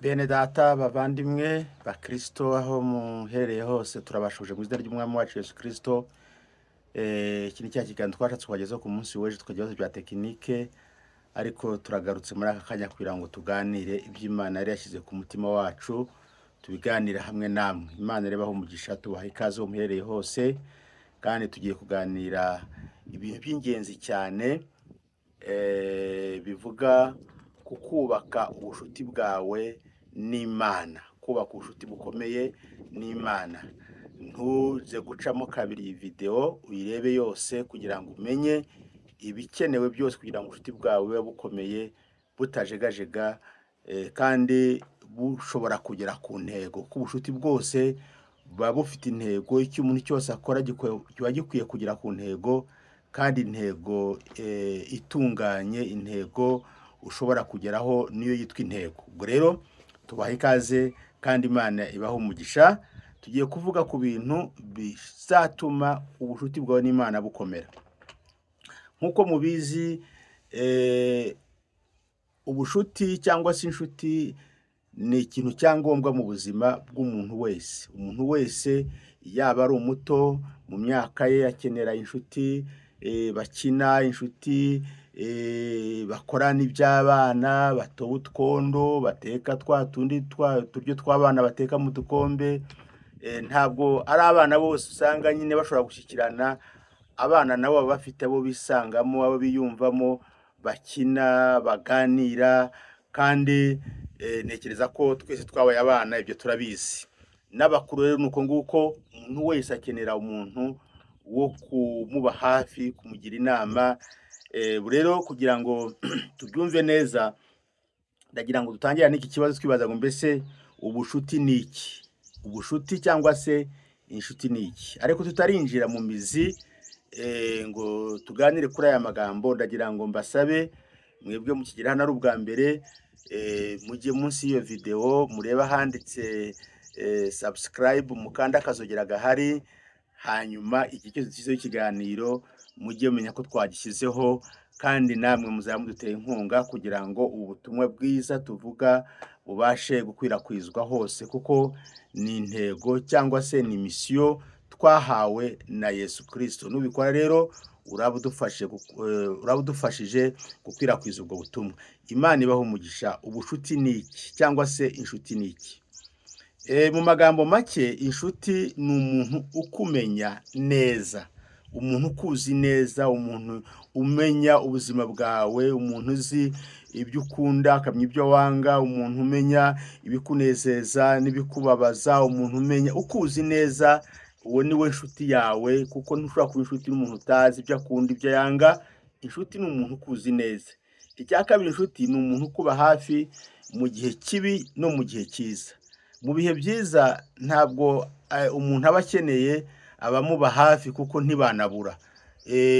Bene data bavandimwe bakristo aho muherereye hose, turabashuje mu izina ry'Umwami wacu Yesu Kristo. Iki ni cya kiganiro twashatse kubagezaho ku munsi w'ejo, tukagira ibibazo bya tekinike, ariko turagarutse muri aka kanya kugira ngo tuganire iby'Imana yari yashyize ku mutima wacu, tubiganire hamwe namwe. Imana ibahe umugisha, tubaha ikaze aho muherereye hose, kandi tugiye kuganira ibintu by'ingenzi cyane bivuga ku kubaka ubucuti bwawe n'Imana, kubaka ubucuti bukomeye n'Imana. Ntuze gucamo kabiri iyi videwo, uyirebe yose kugira ngo umenye ibikenewe byose kugira ngo ubucuti bwawe bube bukomeye, butajegajega, kandi bushobora kugera ku ntego, kuko ubucuti bwose buba bufite intego. Icyo umuntu cyose akora kiba gikwiye kugera ku ntego, kandi intego itunganye, intego ushobora kugeraho niyo yitwa intego. Ubwo rero tubaha ikaze kandi Imana ibahe umugisha. Tugiye kuvuga ku bintu bizatuma ubucuti bwawe n'Imana bukomera. Nk'uko mubizi, ubucuti cyangwa se inshuti ni ikintu cya ngombwa mu buzima bw'umuntu wese. Umuntu wese, yaba ari umuto mu myaka ye, akenera inshuti bakina, inshuti bakorana iby'abana, batoba utwondo, bateka twa tundi turyo tw'abana bateka mu dukombe. Ntabwo ari abana bose usanga nyine bashobora gushyikirana. Abana nabo baba bafite abo bisangamo, abo biyumvamo, bakina, baganira, kandi ntekereza ko twese twabaye abana, ibyo turabizi. N'abakuru rero ni uko nguko, umuntu wese akenera umuntu wo kumuba hafi, kumugira inama. Rero kugira ngo tubyumve neza, ndagira ngo dutangire n'iki kibazo twibaza ngo: mbese ubucuti ni iki? Ubucuti cyangwa se inshuti ni iki? Ariko tutarinjira mu mizi ngo tuganire kuri aya magambo, ndagira ngo mbasabe mwebwe mukigera hano ari ubwa mbere, mujye munsi y'iyo videwo murebe ahanditse subscribe, mukanda akazogera gahari, hanyuma igihe cyose dushyizeho ikiganiro mujye mumenya ko twagishyizeho, kandi namwe muzaba muduteye inkunga kugira ngo ubu butumwa bwiza tuvuga bubashe gukwirakwizwa hose, kuko ni intego cyangwa se ni mission twahawe na Yesu Kirisito. Nubikora rero uraba udufashije gukwirakwiza ubwo butumwa. Imana ibaha umugisha. Ubucuti ni iki cyangwa se inshuti ni iki? Mu magambo make, inshuti ni umuntu ukumenya neza, umuntu ukuzi neza, umuntu umenya ubuzima bwawe, umuntu uzi ibyo ukunda akamenya ibyo wanga, umuntu umenya ibikunezeza n'ibikubabaza, umuntu umenya ukuzi neza, uwo ni we nshuti yawe, kuko ntushobora kuba inshuti n'umuntu utazi ibyo akunda, ibyo yanga. Inshuti ni umuntu ukuzi neza. Icya kabiri, inshuti ni umuntu ukuba hafi mu gihe kibi no mu gihe cyiza. Mu bihe byiza ntabwo umuntu aba akeneye abamuba hafi, kuko ntibanabura.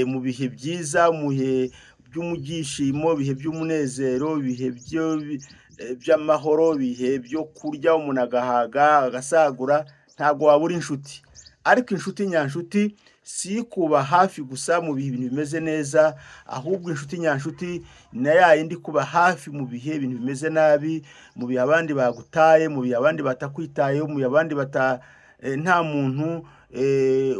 Mu bihe byiza, mu bihe by'umubyishimo, ibihe by'umunezero, ibihe by'amahoro, ibihe byo kurya umuntu agahaga agasagura, ntabwo wabura inshuti. Ariko inshuti nyanshuti si ikuba hafi gusa mu bihe ibintu bimeze neza, ahubwo inshuti nyanshuti na ya yindi ikuba hafi mu bihe ibintu bimeze nabi, mu bihe abandi bagutaye, mu bihe abandi batakwitayeho, mu bihe abandi bata nta muntu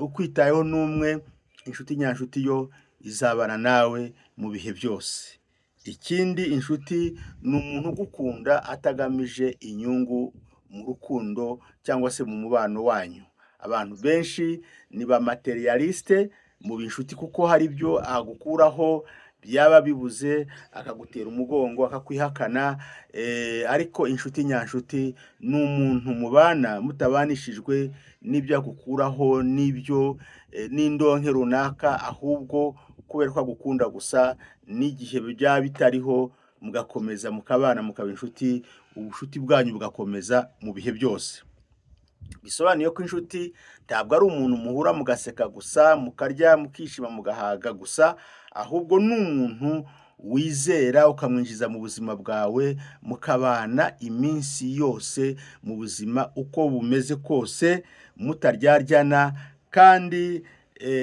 ukwitayeho n'umwe. Inshuti nyanshuti yo izabana nawe mu bihe byose. Ikindi, inshuti ni umuntu ugukunda atagamije inyungu mu rukundo cyangwa se mu mubano wanyu. Abantu benshi ni ba matérialiste mu binshuti, kuko hari ibyo agukuraho, byaba bibuze akagutera umugongo, akakwihakana. Ariko inshuti nyanshuti ni umuntu mubana mutabanishijwe n'ibyo agukuraho, n'ibyo n'indonke runaka, ahubwo kubera ko agukunda gusa, n'igihe byaba bitariho mugakomeza mukabana, mukaba inshuti, ubucuti bwanyu bugakomeza mu bihe byose. Bisobanuye ko inshuti ntabwo ari umuntu muhura mugaseka gusa, mukarya, mukishima, mugahaga gusa, ahubwo ni umuntu wizera ukamwinjiza mu buzima bwawe, mukabana iminsi yose mu buzima uko bumeze kose, mutaryaryana kandi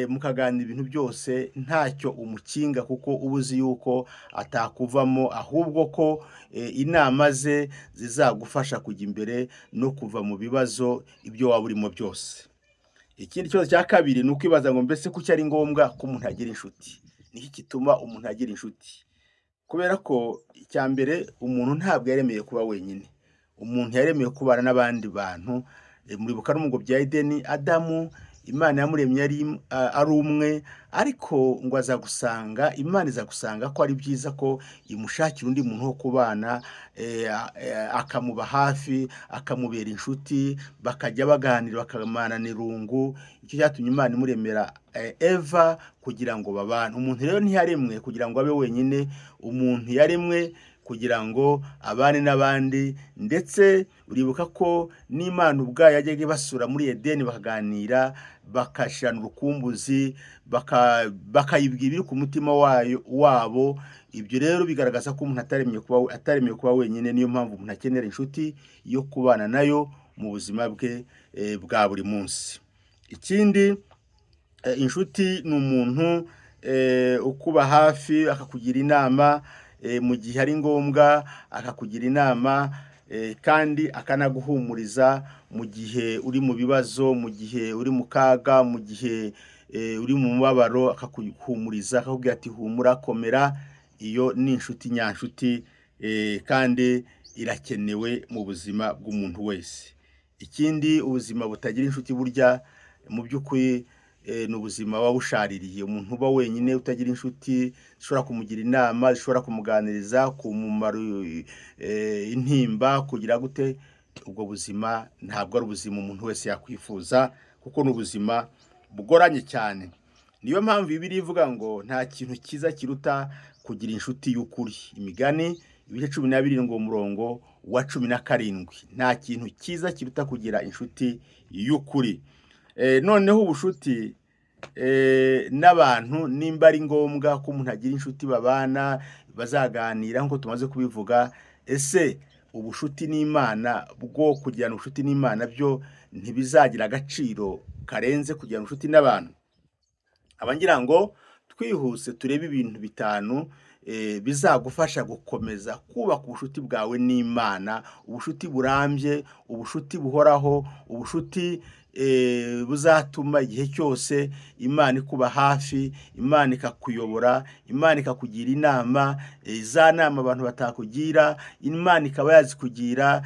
mukaganira ibintu byose ntacyo umukinga, kuko uba uzi yuko atakuvamo, ahubwo ko inama ze zizagufasha kujya imbere no kuva mu bibazo ibyo waba urimo byose. Ikindi kibazo cya kabiri ni ukwibaza ngo mbese kuki ari ngombwa ko umuntu agira inshuti? Ni iki gituma umuntu agira inshuti? Kubera ko icya mbere, umuntu ntabwo yaremeye kuba wenyine. Umuntu yaremewe kubana n'abandi bantu. Muribuka no mu ngobyi ya Edeni, Adamu Imana yamuremye ari umwe, ariko ngo aza gusanga, Imana iza gusanga ko ari byiza ko imushakira undi muntu wo kubana, akamuba hafi, akamubera inshuti, bakajya baganira, bakamarana irungu. Icyo cyatumye Imana imuremera Eva kugira ngo babane. Umuntu rero ntiyaremwe kugira ngo abe wenyine, umuntu yaremwe kugira ngo abane n'abandi. Ndetse uribuka ko n'Imana ubwayo yajyaga ibasura muri Edeni, bakaganira, bakashirana urukumbuzi, bakayibwira ibiri ku mutima wayo wabo. Ibyo rero bigaragaza ko umuntu ataremye kuba wenyine. Niyo mpamvu umuntu akenera inshuti yo kubana nayo mu buzima bwe bwa buri munsi. Ikindi, inshuti ni umuntu ukuba hafi, akakugira inama mu gihe ari ngombwa, akakugira inama kandi akanaguhumuriza mu gihe uri mu bibazo, mu gihe uri mu kaga, mu gihe uri mu mubabaro, akakuhumuriza, akakubwira ati humura, komera. Iyo ni inshuti nyanshuti, kandi irakenewe mu buzima bw'umuntu wese. Ikindi, ubuzima butagira inshuti burya mu by'ukuri ni ubuzima buba bushaririye. Umuntu uba wenyine utagira inshuti zishobora kumugira inama, zishobora kumuganiriza, kumumara intimba, kugira gute, ubwo buzima ntabwo ari ubuzima umuntu wese yakwifuza, kuko ni ubuzima bugoranye cyane. Niyo mpamvu Bibiliya ivuga ngo nta kintu cyiza kiruta kugira inshuti y'ukuri. Imigani ibice 17, umurongo wa 17. Nta kintu cyiza kiruta kugira inshuti y'ukuri. Noneho ubushuti n'abantu, nimba ari ngombwa ko umuntu agira inshuti babana bazaganira nk'uko tumaze kubivuga, ese ubushuti n'Imana bwo, kugirana ubushuti n'Imana byo ntibizagira agaciro karenze kugirana ubushuti n'abantu? Aba ngira ngo twihuse turebe ibintu 5 bizagufasha gukomeza kubaka ubushuti bwawe n'Imana, ubushuti burambye, ubushuti buhoraho, ubushuti buzatuma igihe cyose Imana ikuba hafi, Imana ikakuyobora, Imana ikakugira inama, za nama abantu batakugira, Imana ikaba yazikugira,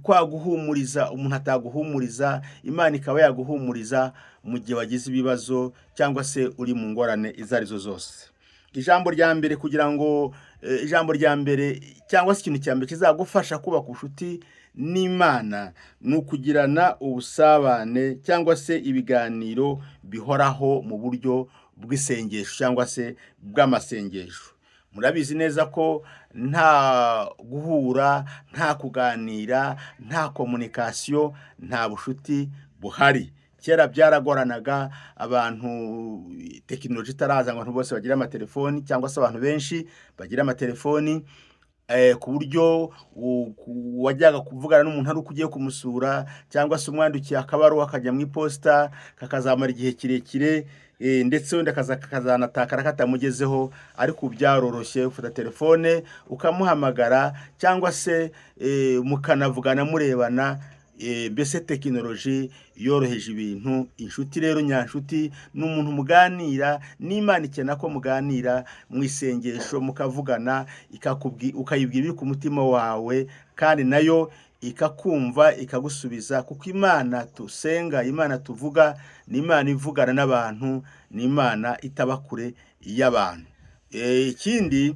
kwa guhumuriza umuntu ataguhumuriza, Imana ikaba yaguhumuriza mu gihe wagize ibibazo cyangwa se uri mu ngorane izo arizo zose. Ijambo rya mbere, kugira ngo ijambo rya mbere cyangwa se ikintu cya mbere kizagufasha kubaka ubushuti n'Imana ni ukugirana ubusabane cyangwa se ibiganiro bihoraho mu buryo bw'isengesho cyangwa se bw'amasengesho. Murabizi neza ko nta guhura, nta kuganira, nta communication, nta bushuti buhari. Kera byaragoranaga, abantu tekinoloji itaraza ngo abantu bose bagire amatelefoni, cyangwa se abantu benshi bagira amatelefoni, ku buryo wajyaga kuvugana n'umuntu ari uko ugiye kumusura, cyangwa se umwandikiye akabaruwa akajya mu iposita kakazamara igihe kirekire, ndetse wenda kazanatakara katamugezeho. Ariko ubu byaroroshye, ufata telefone ukamuhamagara, cyangwa se mukanavugana murebana. Mbese tekinoloji yoroheje ibintu. Inshuti rero nyanshuti ni umuntu muganira n'Imana, ikenera ko muganira mu isengesho, mukavugana, ukayibwira ibiri ku mutima wawe, kandi nayo ikakumva, ikagusubiza, kuko Imana tusenga, Imana tuvuga, ni Imana ivugana n'abantu, ni Imana itaba kure y'abantu. Ikindi,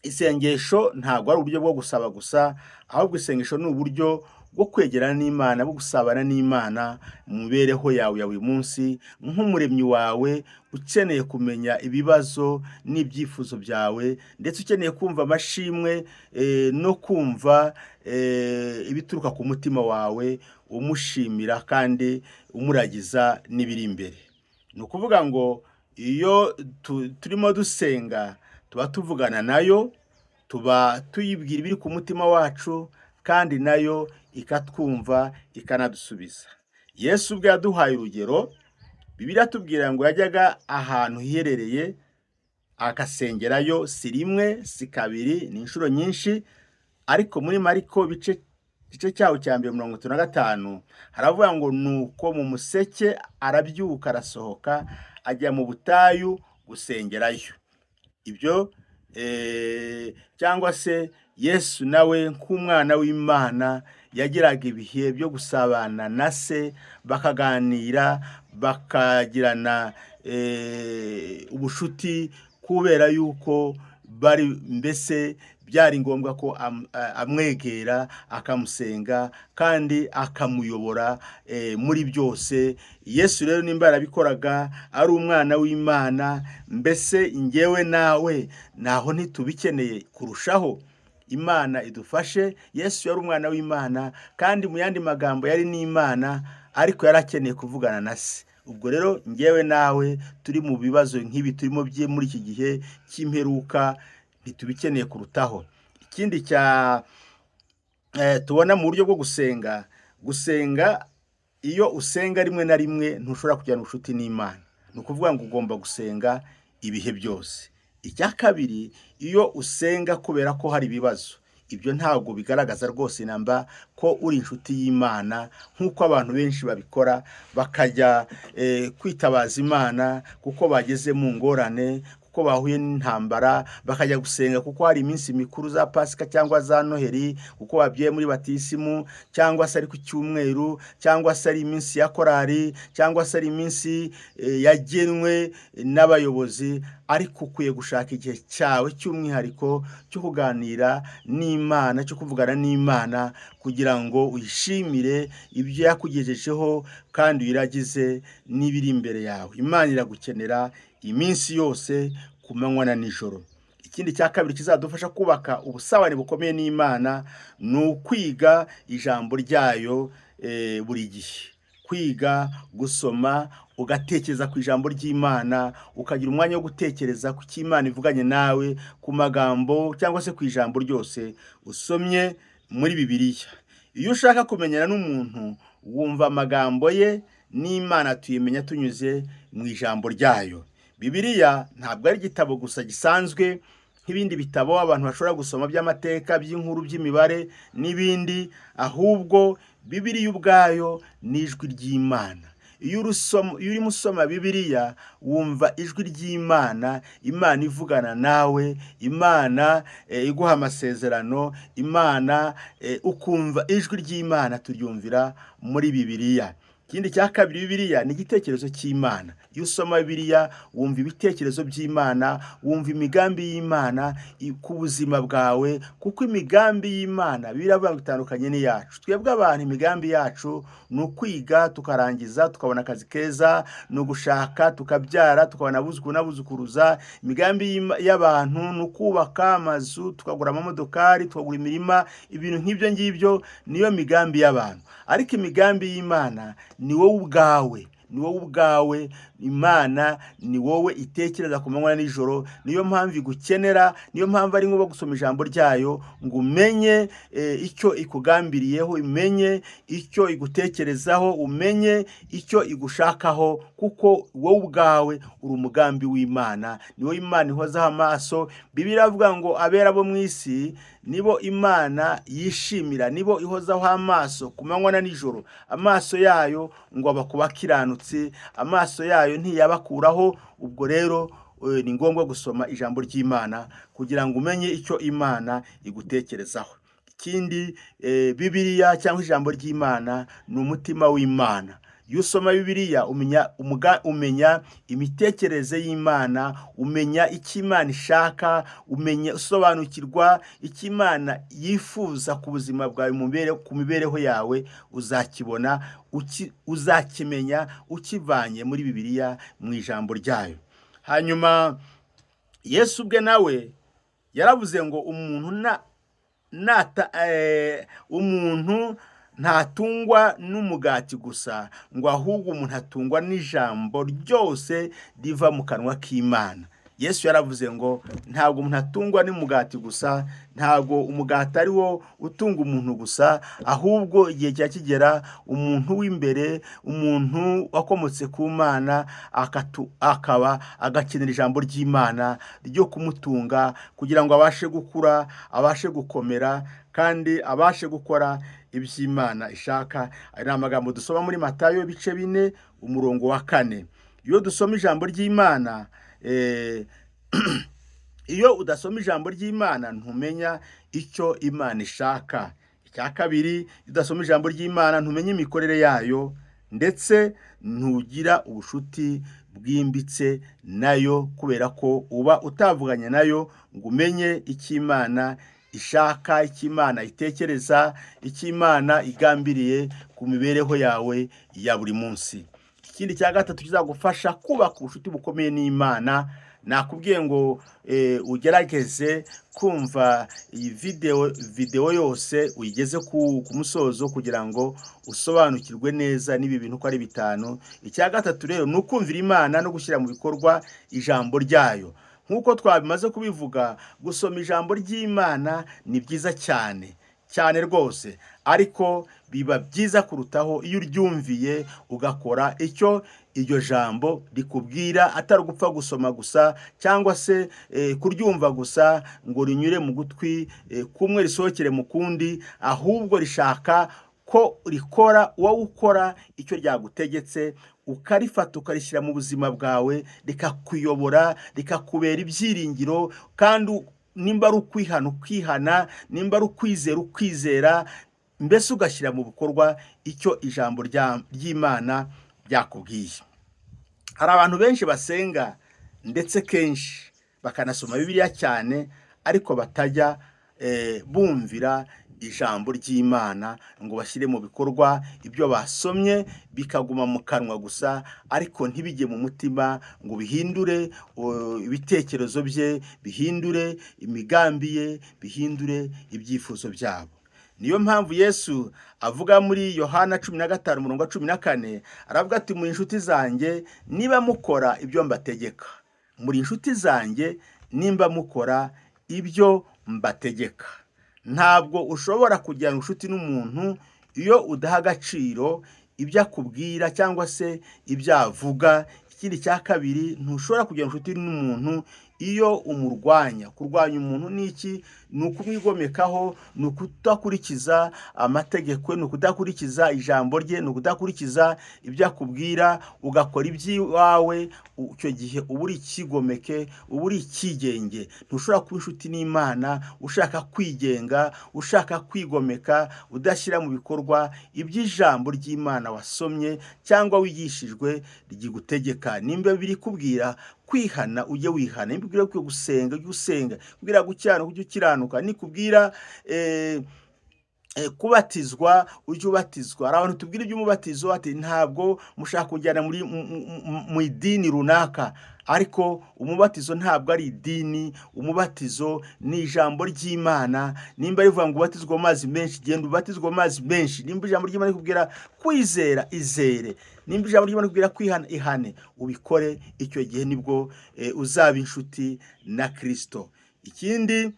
isengesho ntabwo ari uburyo bwo gusaba gusa, ahubwo isengesho ni uburyo bwo kwegerana n'Imana, bwo gusabana n'Imana mu mibereho yawe ya buri munsi, nk'umuremyi wawe ukeneye kumenya ibibazo n'ibyifuzo byawe, ndetse ukeneye kumva amashimwe no kumva ibituruka ku mutima wawe, umushimira kandi umuragiza n'ibiri imbere. Ni ukuvuga ngo iyo turimo dusenga tuba tuvugana nayo, tuba tuyibwira ibiri ku mutima wacu, kandi nayo ikatwumva, ikanadusubiza. Yesu ubwe yaduhaye urugero. Bibiliya tubwira ngo yajyaga ahantu hiherereye agasengerayo, si rimwe si kabiri, ni inshuro nyinshi. Ariko muri Mariko igice cyaho cya mbere 35 haravuga ngo nuko mu museke arabyuka arasohoka ajya mu butayu gusengerayo. Ibyo cyangwa se Yesu nawe nk'umwana w'Imana yagiraga ibihe byo gusabana na se, bakaganira, bakagirana ubushuti, kubera yuko bari mbese byari ngombwa ko amwegera akamusenga kandi akamuyobora muri byose. Yesu rero nimba yarabikoraga ari umwana w'Imana, mbese njyewe nawe naho ntitubikeneye kurushaho? Imana idufashe. Yesu yari umwana w'Imana, kandi mu yandi magambo yari n'Imana, ariko yari akeneye kuvugana na se. Ubwo rero njyewe nawe turi mu bibazo nk'ibi turimo muri iki gihe cy'imperuka, ntitubikeneye kurutaho? Ikindi cya tubona mu buryo bwo gusenga, gusenga iyo usenga rimwe na rimwe ntushobora kugirana ubucuti n'Imana. Ni ukuvuga ngo ugomba gusenga ibihe byose. Icya kabiri, iyo usenga kubera ko hari ibibazo, ibyo ntabwo bigaragaza rwose namba ko uri inshuti y'Imana, nk'uko abantu benshi babikora, bakajya kwitabaza Imana kuko bageze mu ngorane, kuko bahuye n'intambara, bakajya gusenga kuko hari iminsi mikuru za Pasika cyangwa za Noheli, kuko babyaye muri batisimu, cyangwa se ari ku cyumweru, cyangwa se ari iminsi ya korali, cyangwa se ari iminsi yagenwe n'abayobozi. Ariko ukwiye gushaka igihe cyawe cy'umwihariko cyo kuganira n'Imana, cyo kuvugana n'Imana, kugira ngo uyishimire ibyo yakugejejeho kandi uyiragize n'ibiri imbere yawe. Imana iragukenera iminsi yose, ku manywa na nijoro. Ikindi cya kabiri kizadufasha kubaka ubusabane bukomeye n'Imana ni ukwiga ijambo ryayo buri gihe. Kwiga gusoma, ugatekereza ku ijambo ry'Imana, ukagira umwanya wo gutekereza ku cyo Imana ivuganye nawe, ku magambo cyangwa se ku ijambo ryose usomye muri Bibiliya. Iyo ushaka kumenyana n'umuntu wumva amagambo ye, n'Imana tuyimenya tunyuze mu ijambo ryayo. Bibiliya ntabwo ari igitabo gusa gisanzwe nk'ibindi bitabo abantu bashobora gusoma by'amateka, by'inkuru, by'imibare n'ibindi, ahubwo Bibiliya ubwayo ni ijwi ry'Imana. Iyo urimo usoma Bibiliya wumva ijwi ry'Imana, Imana ivugana nawe, Imana iguha amasezerano, Imana ukumva ijwi ry'Imana, turyumvira muri Bibiliya. Ikindi cya kabiri, Bibiliya ni igitekerezo cy'Imana. Iyo usoma Bibiliya wumva ibitekerezo by'Imana, wumva imigambi y'Imana ku buzima bwawe, kuko imigambi y'Imana Bibiliya iravuga ngo itandukanye n'iyacu. Twebwe abantu imigambi yacu ni ukwiga tukarangiza tukabona akazi keza, ni ugushaka tukabyara tukabona abuzukuru n'abuzukuruza. Imigambi y'abantu ni ukubaka amazu, tukagura amamodokari, tukagura imirima, ibintu nk'ibyo ngibyo niyo migambi y'abantu. Ariko imigambi y'Imana ni wowe ubwawe, ni wowe ubwawe. Imana ni wowe itekereza ku manywa na nijoro, niyo mpamvu igukenera, niyo mpamvu ari ngombwa gusoma ijambo ryayo ngo umenye icyo ikugambiriyeho, umenye icyo igutekerezaho, umenye icyo igushakaho, kuko wowe ubwawe uri umugambi w'Imana, ni wowe Imana ihozaho amaso. Bibiliya iravuga ngo abera bo mu isi nibo Imana yishimira, nibo ihozaho amaso ku manywa na nijoro. Amaso yayo ngo aba ku bakiranutsi, amaso yayo ntiyabakuraho. Ubwo rero ni ngombwa gusoma ijambo ry'Imana kugira ngo umenye icyo Imana igutekerezaho. Ikindi, Bibiliya cyangwa ijambo ry'Imana ni umutima w'Imana. Iyo usoma Bibiliya umenya imitekerereze y'Imana, umenya icyo Imana ishaka, umenya usobanukirwa icyo Imana yifuza ku buzima bwawe, ku mibereho yawe, uzakibona, uzakimenya ukivanye muri Bibiliya, mu ijambo ryayo. Hanyuma Yesu ubwe nawe yaravuze ngo umuntu ntatungwa n'umugati gusa, ngo ahubwo umuntu atungwa n'ijambo ryose riva mu kanwa k'Imana. Yesu yaravuze ngo ntabwo umuntu atungwa n'umugati gusa, ntabwo umugati ari wo utunga umuntu gusa, ahubwo igihe cya kigera umuntu w'imbere, umuntu wakomotse ku Mana, akaba agakenera ijambo ry'Imana ryo kumutunga kugira ngo abashe gukura, abashe gukomera, kandi abashe gukora iby'Imana ishaka. Aya ni amagambo dusoma muri Matayo ibice 4 umurongo wa 4. Iyo dusoma ijambo ry'Imana, iyo udasoma ijambo ry'Imana ntumenya icyo Imana ishaka. Icya kabiri, iyo udasoma ijambo ry'Imana ntumenya imikorere yayo, ndetse ntugira ubushuti bwimbitse nayo, kubera ko uba utavuganye nayo ngo umenye icyo Imana ishaka, icyo Imana itekereza, icyo Imana igambiriye ku mibereho yawe ya buri munsi. Ikindi cya gatatu kizagufasha kubaka ubucuti bukomeye n'Imana, nakubwiye ngo ugerageze kumva iyi video yose uyigeze ku musozo kugira ngo usobanukirwe neza n'ibi bintu uko ari 5. Icya gatatu rero ni ukumvira Imana no gushyira mu bikorwa ijambo ryayo. Nk'uko twabimaze kubivuga, gusoma ijambo ry'Imana ni byiza cyane cyane rwose, ariko biba byiza kurutaho iyo uryumviye ugakora icyo iryo jambo rikubwira, atari ugupfa gusoma gusa cyangwa se kuryumva gusa ngo rinyure mu gutwi kumwe risohokere mu kundi, ahubwo rishaka ko rikora wowe ukora icyo ryagutegetse, ukarifata ukarishyira mu buzima bwawe, rikakuyobora, rikakubera ibyiringiro, kandi nimba ari ukwihana ukihana, nimba ari ukwizera ukwizera, mbese ugashyira mu bikorwa icyo ijambo ry'Imana ryakubwiye. Hari abantu benshi basenga ndetse kenshi bakanasoma Bibiliya cyane, ariko batajya bumvira ijambo ry'Imana ngo bashyire mu bikorwa ibyo basomye, bikaguma mu kanwa gusa ariko ntibijye mu mutima ngo bihindure ibitekerezo bye, bihindure imigambi ye, bihindure ibyifuzo byabo. Niyo mpamvu Yesu avuga muri Yohana 15 umurongo wa 14, aravuga ati muri inshuti zanjye niba mukora ibyo mbategeka. Muri inshuti zanjye nimba mukora ibyo mbategeka. Ntabwo ushobora kugirana ubucuti n'umuntu iyo udaha agaciro ibyo akubwira cyangwa se ibyo avuga. Ikindi cya kabiri, ntushobora kugirana ubucuti n'umuntu iyo umurwanya. Kurwanya umuntu ni iki? Ni ukumwigomekaho, ni ukudakurikiza amategeko, ni ukudakurikiza ijambo rye, ni ukudakurikiza ibyo akubwira, ugakora iby'iwawe. Icyo gihe uba uri ikigomeke, uba uri ikigenge. Ntushobora kuba inshuti n'Imana ushaka kwigenga, ushaka kwigomeka, udashyira mu bikorwa iby'ijambo ry'Imana wasomye cyangwa wigishijwe ryigutegeka. Nimba birikubwira kwihana ujye wihana, nimba ikubwira gusenga ujye usenga, ikubwira gukiranuka ujye ukiranuka, nikubwira kubatizwa ujye ubatizwa. Hari abantu tubwira iby'umubatizo ati ntabwo mushaka kujyana muri mu idini runaka, ariko umubatizo ntabwo ari idini, umubatizo ni ijambo ry'Imana. Nimba rivuga ngo ubatizwe mu mazi menshi, genda ubatizwe mu mazi menshi. Nimba ijambo ry'Imana rikubwira kwizera, izere. Nimba ijambo ry'Imana rikubwira kwihana, ihane, ubikore. Icyo gihe nibwo uzaba inshuti na Kristo. Ikindi,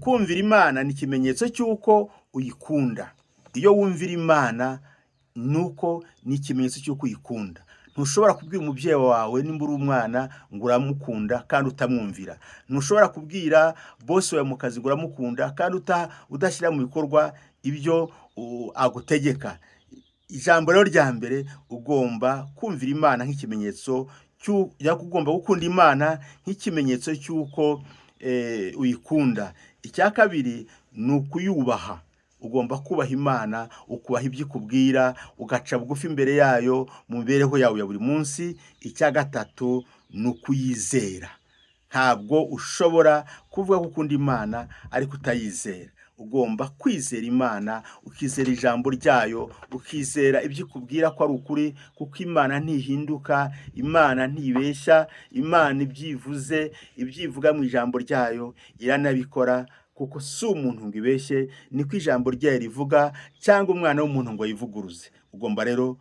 kumvira Imana ni ikimenyetso cy'uko uyikunda. Iyo wumvira Imana nuko ni ikimenyetso cy'uko uyikunda. Ntushobora kubwira umubyeyi wawe nimba uri umwana ngo uramukunda kandi utamwumvira. Ntushobora kubwira bosi wawe mu kazi ngo uramukunda kandi udashyira mu bikorwa ibyo agutegeka. Ijambo rero rya mbere, ugomba kumvira Imana nk'ikimenyetso, ugomba gukunda Imana nk'ikimenyetso cy'uko uyikunda. Icya kabiri ni ukuyubaha. Ugomba kubaha Imana, ukubaha ibyo ikubwira, ugaca bugufi imbere yayo mu mibereho yawe ya buri munsi. Icya gatatu ni ukuyizera. Ntabwo ushobora kuvuga ko ukunda Imana ariko utayizera. Ugomba kwizera Imana, ukizera ijambo ryayo, ukizera ibyo ikubwira ko ari ukuri, kuko Imana ntihinduka, Imana ntibeshya, Imana ibyo ivuze, ibyo ivuga mu ijambo ryayo iranabikora, kuko si umuntu ngo ibeshye, niko ijambo ryayo rivuga, cyangwa umwana w'umuntu ngo ayivuguruze. Ugomba rero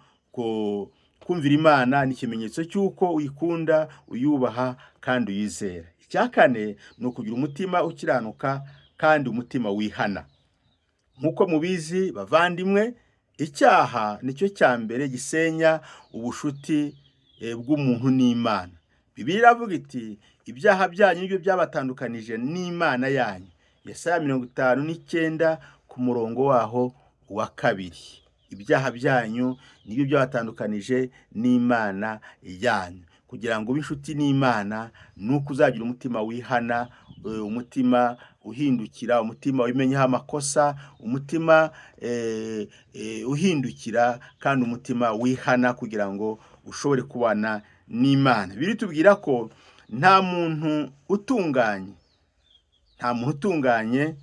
Kumvira Imana ni ikimenyetso cy'uko uyikunda, uyubaha kandi uyizera. Icya kane ni ukugira umutima ukiranuka kandi umutima wihana. Nk'uko mubizi bavandimwe, icyaha nicyo cya mbere gisenya ubushuti bw'umuntu n'Imana. Bibiliya iravuga iti ibyaha byanyu nibyo byabatandukanije n'Imana yanyu. Yesaya 59 ku murongo waho wa 2. Ibyaha byanyu nibyo byabatandukanije n'Imana yanyu. Kugira ngo ube inshuti n'Imana ni uko uzagira umutima wihana, umutima uhindukira, umutima wimenyaho amakosa, umutima uhindukira kandi umutima wihana kugira ngo ushobore kubana n'Imana. Bibiliya itubwira ko nta muntu utunganye, nta muntu utunganye,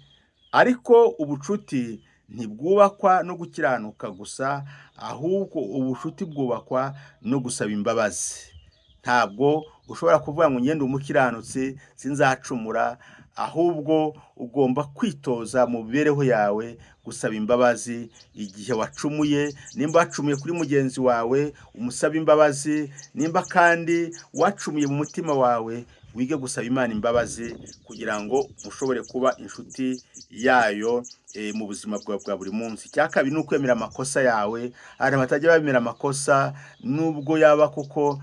ariko ubucuti ntibwubakwa no gukiranuka gusa, ahubwo ubucuti bwubakwa no gusaba imbabazi. Ntabwo ushobora kuvuga ngo ngende umukiranutsi sinzacumura, ahubwo ugomba kwitoza mu mibereho yawe gusaba imbabazi igihe wacumuye. Nimba wacumuye kuri mugenzi wawe umusaba imbabazi, nimba kandi wacumuye mu mutima wawe wige gusaba Imana imbabazi kugira ngo ushobore kuba inshuti yayo mu buzima bwawe bwa buri munsi. Icya kabiri ni ukwemera amakosa yawe. Abantu batajya bemera amakosa nubwo yaba koko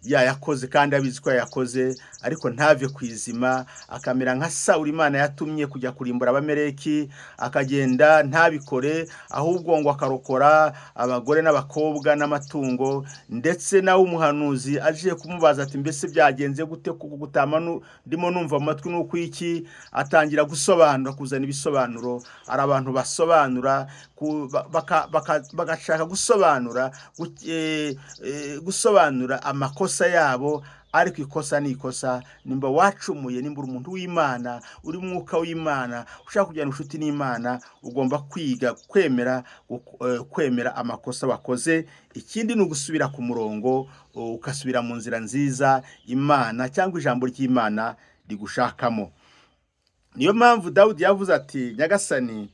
yayakoze kandi abizi ko yayakoze, ariko ntave ku izima, akamera nka Sawuli Imana yatumye kujya kurimbura Abameleki, akagenda ntabikore, ahubwo ngo akarokora abagore n'abakobwa n'amatungo. Ndetse nawe umuhanuzi aje kumubaza ati mbese byagenze gute kugutama ndimo numva mu matwi nuko iki, atangira gusobanura, kuzana ibisobanuro. Hari abantu basobanura bagashaka gusobanura gusobanura amakosa yabo, ariko ikosa ni ikosa. Nimba wacumuye, nimba uri umuntu w'Imana, uri mwuka w'Imana, ushaka kugirana inshuti n'Imana, ugomba kwiga kwemera kwemera amakosa wakoze. Ikindi ni ugusubira ku murongo, ugasubira mu nzira nziza Imana cyangwa ijambo ry'Imana rigushakamo. Niyo mpamvu Dawudi yavuze ati Nyagasani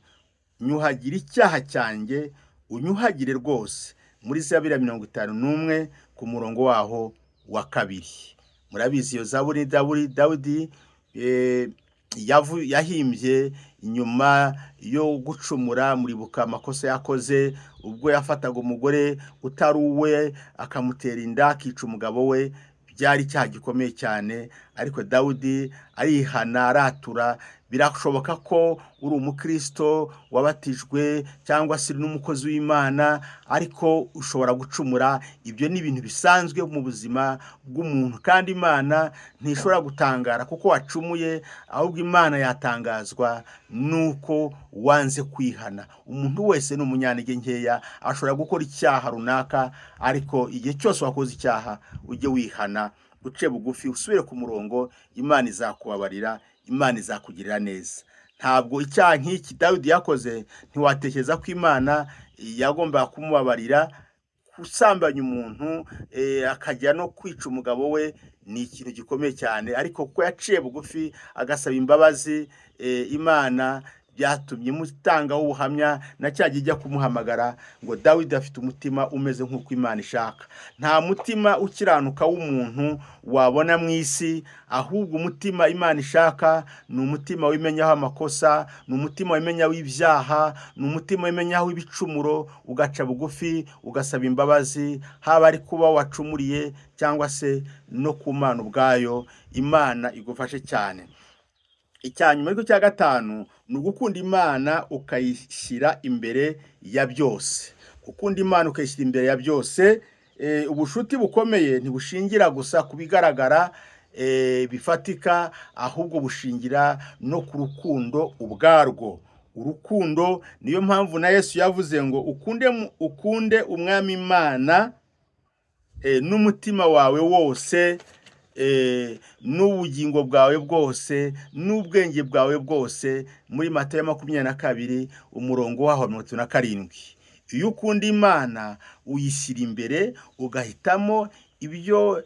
nyuhagira icyaha cyanjye, unyuhagire rwose, muri Zaburi ya 51 ku murongo waho wa 2. Murabizi iyo zaburi Dawudi yahimbye nyuma yo gucumura. Muribuka amakosa yakoze ubwo yafataga umugore utari uwe akamutera inda, akica umugabo we. Byari icyaha gikomeye cyane, ariko Dawudi arihana, aratura. Birashoboka ko uri umukristo wabatijwe cyangwa se uri n'umukozi w'Imana, ariko ushobora gucumura. Ibyo ni ibintu bisanzwe mu buzima bw'umuntu, kandi Imana ntishobora gutangara kuko wacumuye, ahubwo Imana yatangazwa nuko wanze kwihana. Umuntu wese ni umunyantege nkeya, ashobora gukora icyaha runaka, ariko igihe cyose wakoze icyaha ujye wihana, uce bugufi, usubire ku murongo, Imana izakubabarira, Imana izakugirira neza. Ntabwo icyaha nk'iki Dawidi yakoze ntiwatekereza ko Imana yagombaga kumubabarira. Gusambanya umuntu akajya no kwica umugabo we ni ikintu gikomeye cyane, ariko kuko yaciye bugufi agasaba imbabazi Imana byatumye imutangaho ubuhamya, na cya gihe ijya kumuhamagara ngo Dawidi afite umutima umeze nk'uko Imana ishaka. Nta mutima ukiranuka w'umuntu wabona mu isi, ahubwo umutima Imana ishaka ni umutima wimenyaho amakosa, ni umutima wimenyaho ibyaha, ni umutima wimenyaho ibicumuro, ugaca bugufi ugasaba imbabazi, haba ari kuba wacumuriye cyangwa se no ku Mana ubwayo. Imana igufashe cyane. Icya nyuma ariko cya gatanu ni ugukunda Imana ukayishyira imbere ya byose. Gukunda Imana ukayishyira imbere ya byose. Ubushuti bukomeye ntibushingira gusa ku bigaragara bifatika, ahubwo bushingira no ku rukundo ubwarwo. Urukundo, niyo mpamvu na Yesu yavuze ngo ukunde Umwami Imana n'umutima wawe wose, n'ubugingo bwawe bwose, n'ubwenge bwawe bwose, muri Matayo 22 umurongo waho 37. Iyo ukunda Imana uyishyira imbere, ugahitamo ibyo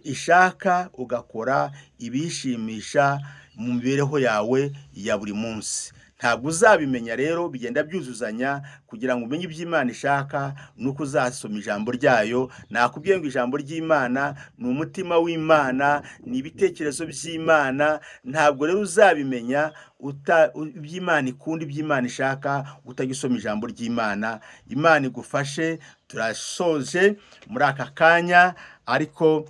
ishaka, ugakora ibishimisha mu mibereho yawe ya buri munsi. Ntabwo uzabimenya rero, bigenda byuzuzanya. Kugira ngo umenye ibyo Imana ishaka ni uko uzasoma ijambo ryayo. Nakubwiye ngo ijambo ry'Imana ni umutima w'Imana, ni ibitekerezo by'Imana. Ntabwo rero uzabimenya ibyo Imana ikunda, ibyo Imana ishaka, utajya usoma ijambo ry'Imana. Imana igufashe. Turasoje muri aka kanya, ariko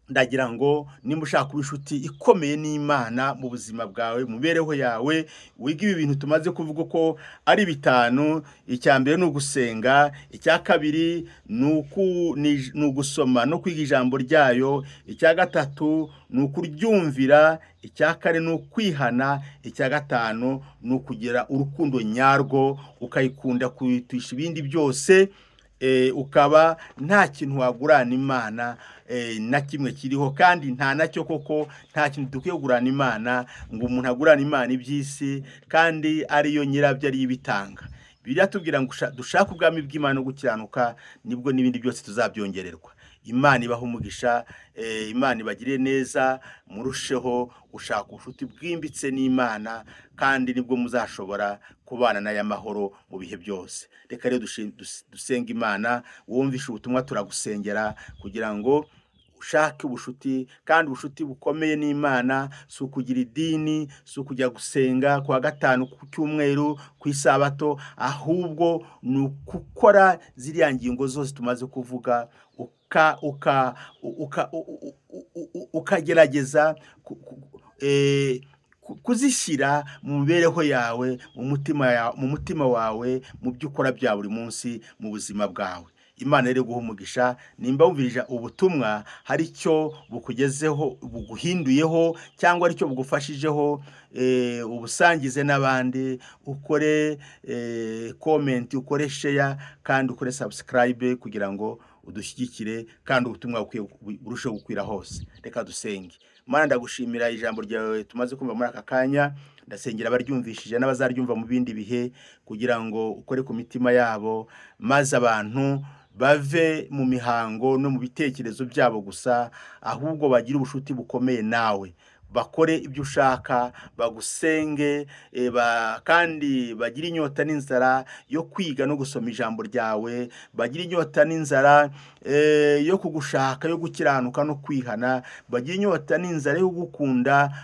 ndagira ngo nimba ushaka kuba inshuti ikomeye n'Imana mu buzima bwawe, mu mibereho yawe, wige ibi bintu tumaze kuvuga uko ari bitanu. Icya mbere ni ugusenga, icya kabiri ni ugusoma no kwiga ijambo ryayo, icya gatatu ni ukuryumvira, icya kane ni ukwihana, icya gatanu ni ukugira urukundo nyarwo, ukayikunda kuyitisha ibindi byose, ukaba nta kintu wagurana Imana na kimwe kiriho, kandi nta nacyo koko. Nta kintu dukwiye kugurana Imana, ngo umuntu agurane Imana iby'isi kandi ariyo nyirabyo, ariyo ibitanga. Bibiliya tubwira ngo dushake ubwami bw'Imana no gukiranuka, nibwo n'ibindi byose tuzabyongererwa. Imana ibahe umugisha, Imana ibagirire neza, murusheho gushaka ubucuti bwimbitse n'Imana, kandi nibwo muzashobora kubana n'aya mahoro mu bihe byose. Reka rero dusenge Imana. Wumvishe ubutumwa, turagusengera kugira ngo ushake ubucuti, kandi ubucuti bukomeye n'Imana si ukugira idini, si ukujya gusenga ku wa gatanu, ku cyumweru, ku isabato, ahubwo ni ukukora ziriya ngingo zose tumaze kuvuga, ukagerageza kuzishyira mu mibereho yawe, mu mutima wawe, mu byo ukora bya buri munsi mu buzima bwawe. Imana rero iguha umugisha. Nimba wumvirije ubutumwa hari icyo bukugezeho, buguhinduyeho, cyangwa ari cyo bugufashijeho, ubusangize n'abandi, ukore comment, ukore share, kandi ukore subscribe kugira ngo udushyigikire, kandi ubutumwa bukwiye burusheho gukwira hose. Reka dusenge. Mana, ndagushimira ijambo ryawe tumaze kumva muri aka kanya. Ndasengera abaryumvishije n'abazaryumva mu bindi bihe, kugira ngo ukore ku mitima yabo, maze abantu bave mu mihango no mu bitekerezo byabo gusa, ahubwo bagire ubucuti bukomeye nawe, bakore ibyo ushaka, bagusenge, kandi bagire inyota n'inzara yo kwiga no gusoma ijambo ryawe, bagire inyota n'inzara yo kugushaka, yo gukiranuka no kwihana, bagire inyota n'inzara yo kugukunda,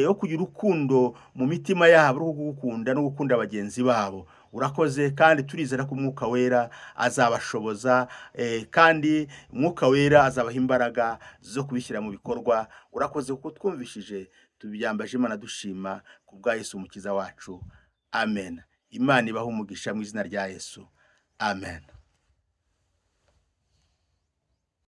yo kugira urukundo mu mitima yabo, rwo kugukunda no gukunda bagenzi babo. Urakoze, kandi turizera ko Umwuka Wera azabashoboza, kandi Umwuka Wera azabaha imbaraga zo kubishyira mu bikorwa. Urakoze kuko twumvishije, tubyambaje Imana dushima ku bwa Yesu Umukiza wacu, amen. Imana ibahe umugisha mu izina rya Yesu, amen.